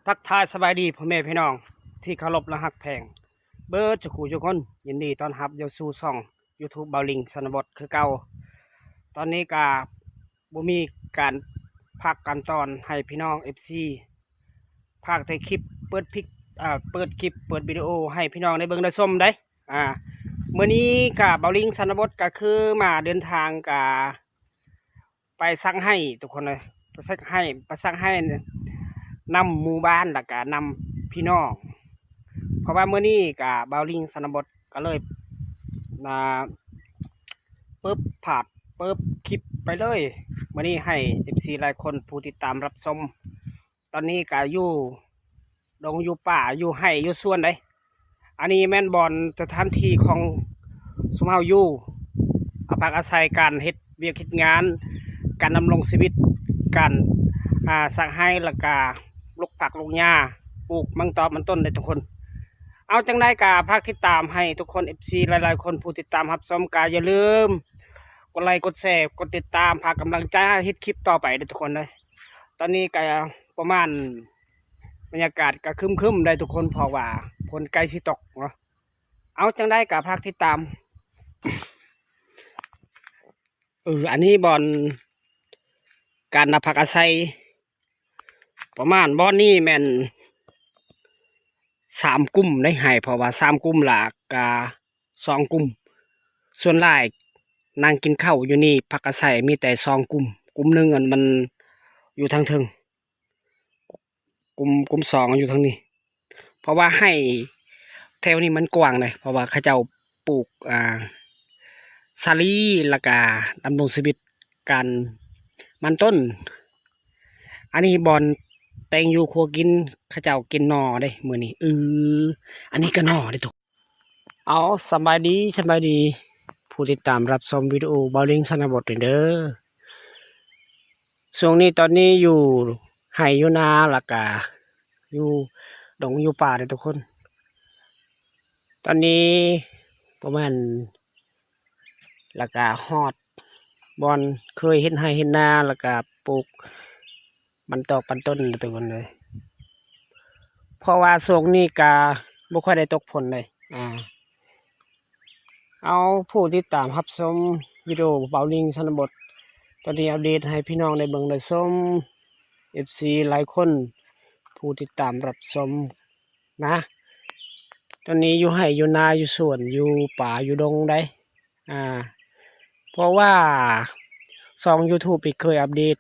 ທັກທາຍສະບາຍດີພໍ່ແມ່ພີ່ນ້ອງທີ່ເຄົາລົບ ແລະ ຮັກແພງເບິດສູ່ຄູ່ສູ່ຄົນ. ຍິນດີຕ້ອນຮັບເຂົ້າສູ່ຊ່ອງ YouTube ເບົາລິງຊະນະບົດຄືເກົ່າ. ຕອນນີ້ກະບໍ່ມີການພັກການຕອນໃຫ້ພີ່ນ້ອງ ເອັຟຊີ ພາກແຕ່ຄລິບ ເປີດພິກ ເອີ ເປີດຄລິບ ເປີດວິດີໂອໃຫ້ພີ່ນ້ອງໄດ້ເບິ່ງໄດ້ຊົມໄດ໋. ອາ ມື້ນີ້ກະເບົາລິງຊະນະບົດກະຄືມາເດີນທາງກະ ໄປສັກໄຮ່ທຸກຄົນເອີຍ ໄປສັກໄຮ່ ໄປສັກໄຮ່ນຳໝູ່ບ້ານ ແລ້ວກະນຳພີ່ນ້ອງ ເພາະວ່າມື້ນີ້ກະເບົາລິງຊະນະບົດກະເລີຍ ອ່າ ປຶບພາບ ປຶບຄລິບໄປເລີຍ. ມື້ນີ້ໃຫ້ ເອັຟຊີ ຫຼາຍຄົນຜູ້ຕິດຕາມຮັບຊົມ ຕອນນີ້ກະຢູ່ດົງຢູ່ປ່າ ຢູ່ໄຮ່ຢູ່ສວນເດ້. ອັນນີ້ແມ່ນບ່ອນສະຖານທີ່ຂອງຊຸມເຮົາຢູ່ ອາ ພັກອາໄສ ການເຮັດວຽກເຮັດງານ ການດຳລົງຊີວິດ ການ ອາ ສັກໄຮ່ ແລ້ວກະປູກຜັກປູກຫຍ້າ ປູກມັນຕອກມັນຕົ້ນເດ້ທຸກຄົນ. ເອົາ ຈັ່ງໃດກະຝາກຕິດຕາມໃຫ້ທຸກຄົນ ເອັຟຊີ ຫຼາຍໆຄົນຜູ້ຕິດຕາມຮັບຊົມ ກະຢ່າລືມກົດໄລກົດແຊ ກົດຕິດຕາມ ພາກຳລັງໃຈໃຫ້ເຮັດຄລິບຕໍ່ໄປເດ້ທຸກຄົນເດີ. ຕອນນີ້ກະປະມານ ບັນຍາກາດກະຄຶ້ມໆໄດ໋ທຸກຄົນ ເພາະວ່າຝົນໃກ້ຊິຕົກເນາະ. ເອົາ ຈັ່ງໃດກະຝາກຕິດຕາມ. ເອີ ອັນນີ້ບ່ອນການນະພັກອາໄສ ປະມານບ່ອນນີ້ແມ່ນສາມກຸ່ມໄດ໋ ໃຫ້ ເພາະວ່າສາມກຸ່ມ ແລ້ວກະສອງກຸ່ມ. ສ່ວນຫຼາຍນັ່ງກິນເຂົ້າຢູ່ນີ້ ພັກອາໄສມີແຕ່ສອງກຸ່ມ ກຸ່ມໜຶ່ງອັນມັນຢູ່ທາງເທິງ ກຸ່ມ ກຸ່ມສອງຢູ່ທາງນີ້ ເພາະວ່າໄຮ່ແຖວນີ້ມັນກວ້າງເດ້ ເພາະວ່າເຂົາເຈົ້າປູກ ອ່າ ສາລີ ແລ້ວກະດຳລົງຊີວິດການມັນຕົ້ນ. ອັນນີ້ບ່ອນແຕ່ງຢູ່ຄົວກິນ ເຂົາເຈົ້າກິນໜໍ່ເດ້ມື້ນີ້. ເອີ ອັນນີ້ກະໜໍ່ເດ້ທຸກ ເອົາ ສະບາຍດີ ສະບາຍດີ ຜູ້ຕິດຕາມຮັບຊົມວິດີໂອເບົາລິງຊະນະບົດນີ້ເດີ. ຊ່ວງນີ້ຕອນນີ້ຢູ່ໄຮ່ຢູ່ນາ ແລ້ວກະຢູ່ດົງຢູ່ປ່າເດ້ທຸກຄົນ. ຕອນນີ້ປະມານ ແລ້ວກະຮອດບ່ອນເຄີຍເຮັດໄຮ່ເຮັດນາ ແລ້ວກະປູກມັນຕອກມັນຕົ້ນເດ້ທຸກຄົນເອີຍ. ເພາະວ່າຊ່ວງນີ້ກະບໍ່ຄ່ອຍໄດ້ຕົກຝົນເລີຍ. ອາ ເອົາ ຜູ້ຕິດຕາມຮັບຊົມວິດີໂອເບົາລິງຊະນະບົດ ຕອນນີ້ອັບເດດໃຫ້ພີ່ນ້ອງໄດ້ເບິ່ງໄດ້ຊົມ ເອັຟຊີ ຫຼາຍຄົນຜູ້ຕິດຕາມຮັບຊົມນະ. ຕອນນີ້ຢູ່ໄຮ່ຢູ່ນາ ຢູ່ສວນ ຢູ່ປ່າ ຢູ່ດົງໄດ໋. ອາ ເພາະວ່າຊ່ອງ YouTube ນີ້ເຄີຍອັບເດດ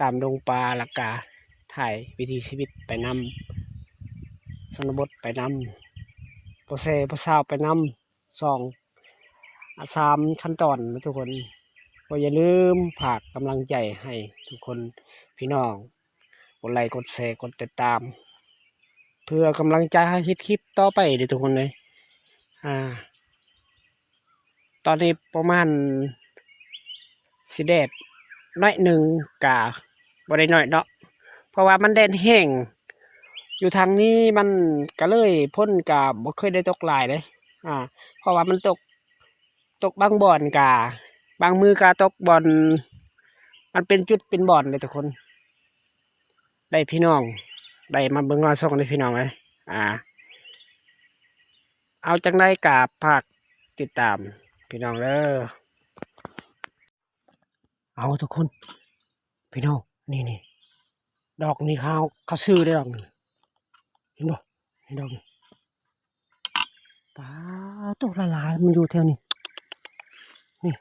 ຕາມດົງປ່າ ແລ້ວກະຖ່າຍວິຖີຊີວິດໄປນຳ ຊົນນະບົດໄປນຳ ພໍແຊພໍຊາວໄປນຳ ສອງ ອາ ສາມຂັ້ນຕອນເນາະທຸກຄົນ. ກໍຢ່າລືມຝາກກຳລັງໃຈໃຫ້ທຸກຄົນ ພີ່ນ້ອງ ກົດໄລ ກົດແຊ ກົດຕິດຕາມ ເພື່ອກຳລັງໃຈໃຫ້ເຮັດຄລິບຕໍ່ໄປເດີ້ທຸກຄົນເອີຍ. ອາ ຕອນນີ້ປະມານຊິແດດໜ້ອຍໜຶ່ງ ກະບໍ່ໄດ້ໜ້ອຍເນາະ ເພາະວ່າມັນແດດແຮງ. ຢູ່ທາງນີ້ມັນກະເລີຍ ຝົນກະບໍ່ເຄີຍໄດ້ຕົກຫຼາຍເດ້ ອາ ເພາະວ່າມັນຕົກ ຕົກບາງບ່ອນກະ ບາງມື້ກະຕົກບ່ອນ ມັນເປັນຈຸດເປັນບ່ອນເດ້ທຸກຄົນ. ໄດ້ພີ່ນ້ອງ ໄດ້ມາເບິ່ງມາຊົມເດ້ພີ່ນ້ອງເອີຍ. ອາ ເອົາ ຈັ່ງໃດກະຝາກຕິດຕາມພີ່ນ້ອງເດີ. ເອົາ ທຸກຄົນ ພີ່ນ້ອງ ນີ້ໆ ດອກນີ້ເຂົາ ເຂົາຊື້ໄດ້ດອກນີ້ ເຫັນບໍ່ ເຫັນດອກນີ້. ປາໂຕ ຫຼາຍໆ ມັນຢູ່ແຖວນີ້ ນີ້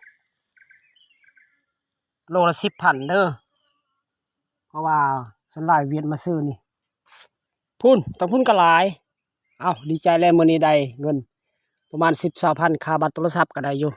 ໂລລະສິບພັນເດີ ເພາະວ່າສ່ວນຫຼາຍຫວຽດມາຊື້ນີ້. ພຸ້ນ ທາງພຸ້ນກໍຫຼາຍ. ເອົ້າ ດີໃຈແລ້ວ ມື້ນີ້ໄດ້ເງິນປະມານສິບ ຊາວພັນ ຄ່າບັດໂທລະສັບກໍໄດ້ຢູ່.